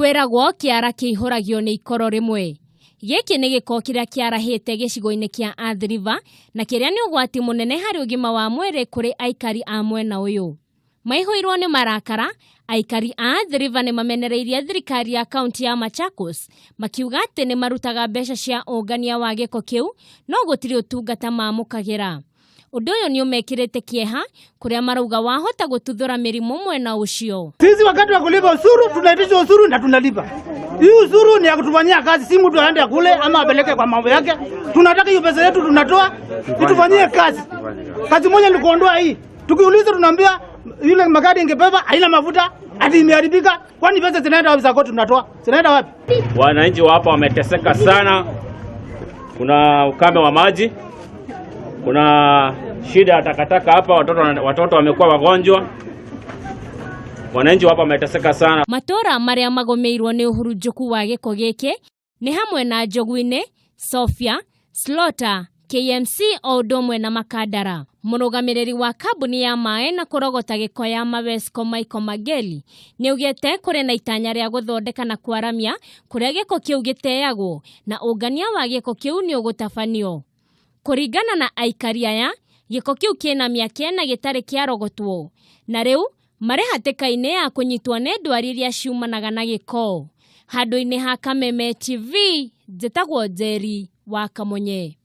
Kwĩragwo kĩara kĩihũragio nĩ ikoro rĩmwe. Gĩkĩ nĩ gĩko kĩrĩa kĩarahĩte gĩcigo-inĩ kĩa Athi River na kĩrĩa nĩ ũgwati mũnene harĩ ũgima wa mwĩrĩ kũrĩ aikari a mwena ũyũ. Maihũirwo nĩ marakara, aikari a Athi River nĩ mamenereirie thirikari ya kaunti ya Machakos makiuga atĩ nĩ marutaga mbeca cia ũngania wa gĩko kĩu no gũtirĩ ũtungata mamũkagĩra. Ũndũ ũyũ nĩ ũmekĩrĩte kĩeha kũrĩa marauga wahota gũtuthũra mĩrimũ mwena ũcio. Sisi wakati wa kulipa ushuru tunaitisha ushuru na tunalipa. Hii ushuru ni ya kutufanyia kazi, si mtu aende kule ama apeleke kwa mambo yake. Tunataka hiyo pesa yetu tunatoa itufanyie kazi. Kazi moja ni kuondoa hii. Tukiuliza tunaambia yule magari ingebeba haina mafuta, ati imeharibika. Kwani pesa zinaenda wapi za koti tunatoa? Zinaenda wapi? Wananchi wa hapa wameteseka sana, kuna ukame wa maji, kuna shida ya takataka hapa, watoto wamekuwa wagonjwa. Wananchi wa hapa wameteseka sana. Matũra marĩa magũmĩirwo nĩ ũhurunjũku wa gĩko gĩkĩ nĩ hamwe na Njogu-inĩ, Sofia, Slaughter, KMC o ũndũ ũmwe na Makandara. Mũrũgamĩrĩri wa kambuni ya maĩ na kũrogota gĩko ya Mawesco Michael Mageli nĩ augĩte kũrĩ na itanya rĩa gũthondeka na kwaramia kũrĩa gĩko kĩu gĩteagwo na ũngania wa gĩko kĩu nĩ ũgũtabanio. Kũringana na aikari aya, gĩko kĩu kĩna mĩaka ĩna gĩtarĩ kĩarogotwo na rĩu marĩ hatĩka-inĩ ya kũnyitwo nĩ ndwari iria ciumanaga na gĩko. Handũ-inĩ ha Kameme TV, njĩtagwo Njeri wa Kamonye.